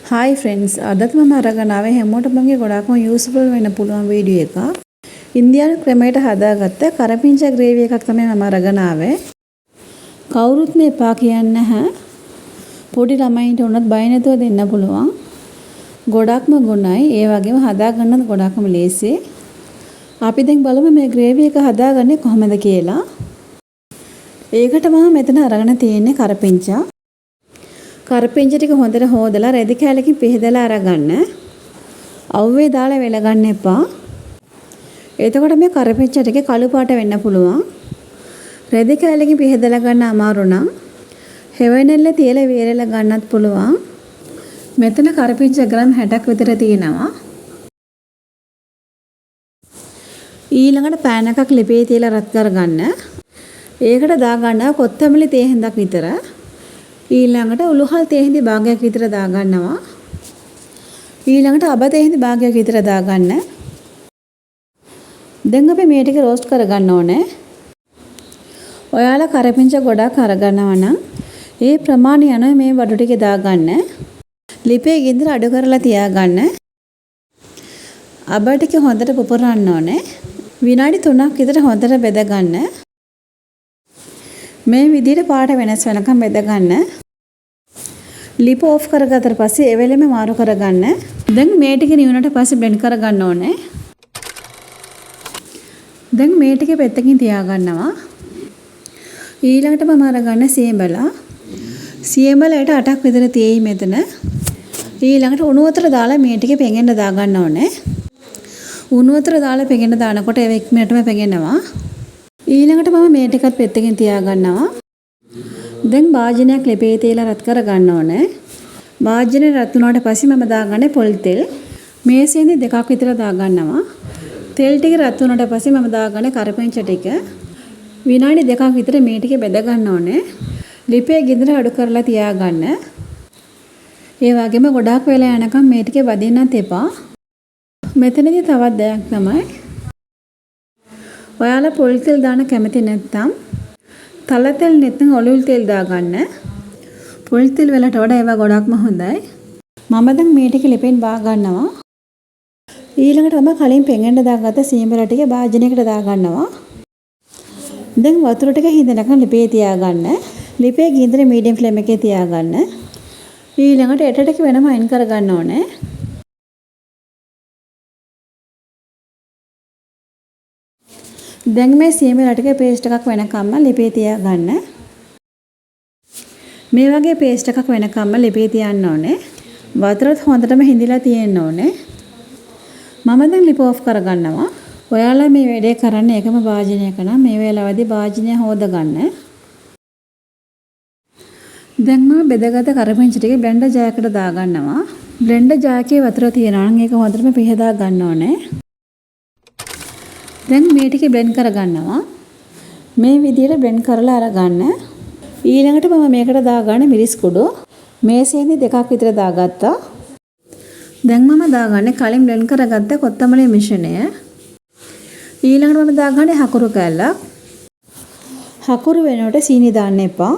Hi friends, අදත් මම අරගෙන ආවේ හැමෝටම වගේ ගොඩාක්ම යූස්ෆුල් වෙන්න පුළුවන් වීඩියෝ එකක්. ඉන්දියානු ක්‍රමයට හදාගත්ත කරපිංචා ග්‍රේවි එකක් තමයි මම අරගෙන ආවේ. කවුරුත්ම එපා කියන්නේ නැහැ. පොඩි ළමයින්ට උනත් බය නැතුව දෙන්න පුළුවන්. ගොඩක්ම ගුණයි. ඒ වගේම හදාගන්නත් ගොඩක්ම ලේසියි. අපි දැන් බලමු මේ ග්‍රේවි එක හදාගන්නේ කොහොමද කියලා. ඒකට මම මෙතන අරගෙන තියෙන්නේ කරපිංචා. කරපිංච ටික හොඳට හොදලා රෙදි කෑල්ලකින් පිහදලා අරගන්න. අවුවේ දාලා වෙල ගන්න එපා. එතකොට මේ කරපිංච ටිකේ කළු පාට වෙන්න පුළුවන්. රෙදි කෑල්ලකින් පිහදලා ගන්න අමාරු නම් හෙවණැල්ල තියලා වේලලා ගන්නත් පුළුවන්. මෙතන කරපිංච ග්‍රෑම් 60ක් විතර තියෙනවා. ඊළඟට පෑන් එකක් ලිපේ තියලා රත් කරගන්න. ඒකට දාගන්නවා කොත්තමල්ලි තේ හැන්දක් විතර. ඊළඟට උළුහල් තේ හැඳි භාගයක් විතර දාගන්නවා. ඊළඟට අබ තේ හැඳි භාගයක් විතර දාගන්න. දැන් අපි මේ ටික රෝස්ට් කරගන්න ඕනේ. ඔයාලා කරපිංච ගොඩක් අරගන්නවා නම් ඒ ප්‍රමාණය අනුව මේ බඩු ටික දාගන්න. ලිපේ ගින්දර අඩු කරලා තියාගන්න. අබ ටික හොඳට පුපුරන්න ඕනේ. විනාඩි 3ක් විතර හොඳට බෙදගන්න. මේ විදිහට පාට වෙනස් වෙනකම් බෙදගන්න. ලිප ඔෆ් කරගත්තට පස්සේ ඒ වෙලෙම මාරු කරගන්න. දැන් මේ ටික නිවුනට පස්සේ බ්ලෙන්ඩ් කරගන්න ඕනේ. දැන් මේ ටික පැත්තකින් තියාගන්නවා. ඊළඟට මම අරගන්න සියඹලා. සියඹලා යට 8ක් විතර තියෙයි මෙතන. ඊළඟට උණු වතුර දාලා මේ ටික පෙඟෙන්න දාගන්න ඕනේ. උණු වතුර දාලා පෙඟෙන්න දානකොට ඒව ඉක්මනටම පෙඟෙනවා. ඊළඟට මම මේ ටිකත් පැත්තකින් තියාගන්නවා. දැන් භාජනයක් ලිපේ තියලා රත් කරගන්න ඕනේ. භාජනය රත් වුණාට පස්සේ මම දාගන්නේ පොල් තෙල්. මේසෙන්දි දෙකක් විතර දාගන්නවා. තෙල් ටික රත් වුණාට පස්සේ මම දාගන්නේ කරපිංච ටික. විනාඩි දෙකක් විතර මේ ටික බෙද ගන්න ඕනේ. ලිපේ ගින්දර අඩු කරලා තියාගන්න. ඒ වගේම ගොඩාක් වෙලා යනකම් මේ ටික වදින්නත් එපා. මෙතනදී තවත් දෙයක් තමයි, ඔයාලා පොල් තෙල් දාන්න කැමති නැත්නම් තල තෙල් නැත්නම් ඔලිව් තෙල් දාගන්න. පොල් තෙල් වලට වඩා ඒවා ගොඩක්ම හොඳයි. මම දැන් මේ ටික ලිපෙන් බා ගන්නවා. ඊළඟට මම කලින් පෙඟෙන්න දාගත්ත සීඹලා ටික භාජනයකට දාගන්නවා. දැන් වතුර ටික හිඳනකම් ලිපේ තියාගන්න. ලිපේ ගින්දර මීඩියම් ෆ්ලේම් එකේ තියාගන්න. ඊළඟට ඇට ටික වෙනම අයින් කරගන්න ඕනේ. දැන් මේ සීඹලා ටික පේස්ට් එකක් වෙනකම්ම ලිපේ තියාගන්න. මේ වගේ පේස්ට් එකක් වෙනකම්ම ලිපේ තියන්න ඕනේ. වතුරත් හොඳටම හිඳිලා තියෙන්න ඕනේ. මම දැන් ලිප ඔෆ් කරගන්නවා. ඔයාලා මේ වැඩේ කරන්න එකම භාජනයක නම් මේ වෙලාවේදී භාජනය හොදගන්න. දැන් මම බෙදගත්ත කරපිංච ටික බ්ලෙන්ඩර් ජාර් එකට දාගන්නවා. බ්ලෙන්ඩර් ජාර් එකේ වතුර තියෙනවා නම් ඒක හොඳටම පිහදා ගන්න ඕනේ. දැන් මේ ටික බ්ලෙන්ඩ් කරගන්නවා. මේ විදිහට බ්ලෙන්ඩ් කරලා අරගන්න. ඊළඟට මම මේකට දාගන්න මිරිස් කුඩු මේසෙන්දි දෙකක් විතර දාගත්තා. දැන් මම දාගන්නේ කලින් බ්ලෙන්ඩ් කරගත්ත කොත්තමල්ලි මිශ්‍රණය. ඊළඟට මම දාගන්නේ හකුරු කෑල්ලක්. හකුරු වෙනුවට සීනි දාන්න එපා.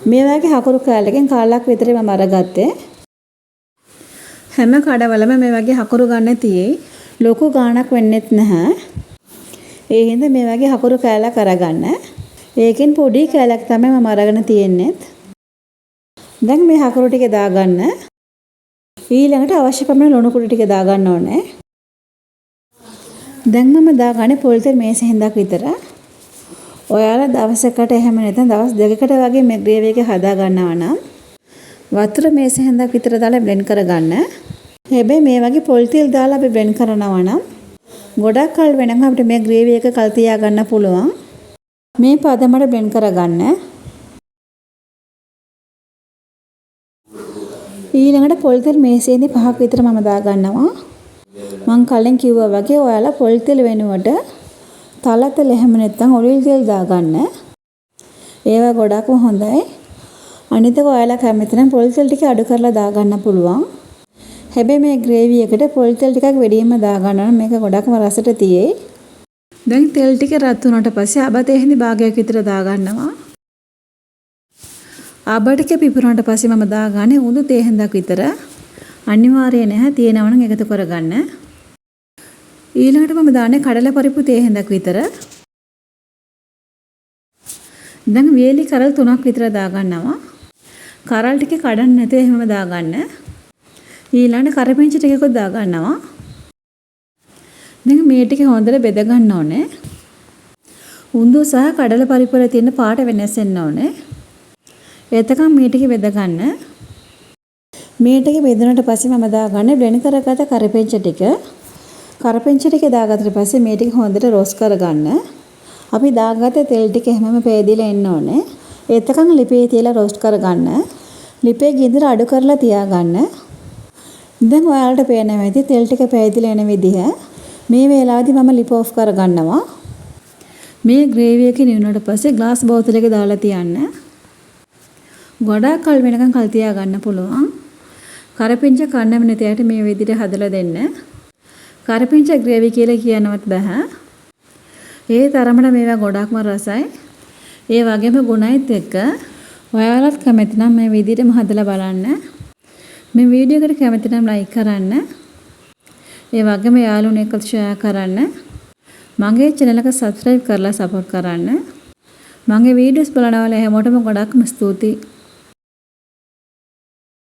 මේ වගේ හකුරු කෑල්ලකින් කාලක් විතර මම අරගත්තේ. හැම කඩවලම මේ වගේ හකුරු ගන්න තියෙයි. ලොකු ගාණක් වෙන්නෙත් නැහැ. ඒ හින්දා මේ වගේ හකුරු කෑල්ලක් අරගන්න. ඒකෙන් පොඩි කෑල්ලක් තමයි මම අරගෙන තියෙන්නේ. දැන් මේ හකුරු ටික දාගන්න. ඊළඟට අවශ්‍ය පමණ ලුණු කුඩු ටික දාගන්න ඕනේ. දැන් මම දාගන්නේ පොල් තෙල් මේස හැන්දක් විතර. ඔයාලා දවසකට එහෙම නැත්නම් දවස් දෙකකට වගේ මේ ග්‍රේවි එක හදා ගන්නවා නම් වතුර මේස හැන්දක් විතර දාලා බ්ලෙන්ඩ් කරගන්න. හැබැයි මේ වගේ පොල් තෙල් දාලා අපි බ්ලෙන්ඩ් කරනවා නම් ගොඩක් කල් වෙනකම් අපිට මේ ග්‍රේවි එක කල් තියා ගන්න පුළුවන්. මේ පදමට බ්ලෙන්ඩ් කරගන්න. ඊළඟට පොල් තෙල් මේසෙන්දි පහක් විතර මම දාගන්නවා. මං කලින් කිව්වා වගේ ඔයාලා පොල් තෙල් වෙනුවට තල තෙල් එහෙම නැත්නම් ඔලිව් තෙල් දාගන්න. ඒවා ගොඩක්ම හොඳයි. අනිත් එක ඔයාලා කැමති නම් පොල් තෙල් ටික අඩු කරලා දාගන්න පුළුවන්. හැබැයි මේ ග්‍රේවි එකට පොල් තෙල් ටිකක් වැඩියෙන්ම දාගන්න නම් මේක ගොඩක්ම රසට තියෙයි. දැන් තෙල් ටික රත් වුණාට පස්සේ අබ තේ හැඳි භාගයක් විතර දාගන්නවා. අබ ටික පිපුරුනාට පස්සේ මම දාගන්නේ උඳු තේ හැඳක් විතර. අනිවාර්ය නැහැ, තියෙනවා නම් එකතු කරගන්න. ඊළඟට මම දාන්නේ කඩල පරිප්පු තේ හැඳක් විතර. දැන් වේලි කරල් 3ක් විතර දාගන්නවා. කරල් ටික කඩන්න නැතුව එහෙමම දාගන්න. ඊළඟට කරපිංච ටිකකුත් දාගන්නවා. දැන් මේ ටික හොඳට බෙද ගන්න ඕනේ. උඳු සහ කඩල පරිප්පු වල තියෙන පාට වෙනස් වෙන්න ඕනේ. එතකන් මේ ටික බෙද ගන්න. මේ ටික බෙදුනට පස්සේ මම දාගන්නේ බ්ලෙන්ඩ් කරගත්ත කරපිංච ටික. කරපිංච ටික දාගත්තට පස්සේ මේ ටික හොඳට රෝස්ට් කරගන්න. අපි දාගත්ත තෙල් ටික එහෙමම පේදිලා එන්න ඕනේ. එතකන් ලිපේ තියලා රෝස්ට් කරගන්න. ලිපේ ගින්දර අඩු කරලා තියාගන්න. දැන් ඔයාලට පේනවා ඇති තෙල් ටික පෑදිලා එන විදිහ. මේ වෙලාවේදී මම ලිප ඔෆ් කරගන්නවා. මේ ග්‍රේවි එක නිවුනට පස්සේ ග්ලාස් බෝතලයක දාලා තියන්න. ගොඩාක් කල් වෙනකන් කල් තියාගන්න පුළුවන්. කරපිංච කන්නම නැති අයට මේ විදිහට හදලා දෙන්න. කරපිංච ග්‍රේවි කියලා කියනවත් බෑ. ඒ තරමට මේවා ගොඩාක්ම රසයි. ඒ වගේම ගුණයිත් එක්ක ඔයාලත් කැමති නම් මේ විදිහටම හදලා බලන්න. මේ වීඩියෝ එකට කැමති නම් ලයික් කරන්න. ඒ වගේම යාළුවෝ එක්ක ෂෙයා කරන්න. මගේ චැනල් එක සබ්ස්ක්‍රයිබ් කරලා සපෝට් කරන්න. මගේ වීඩියෝස් බලන ඔයාලා හැමෝටම ගොඩාක්ම ස්තුතියි.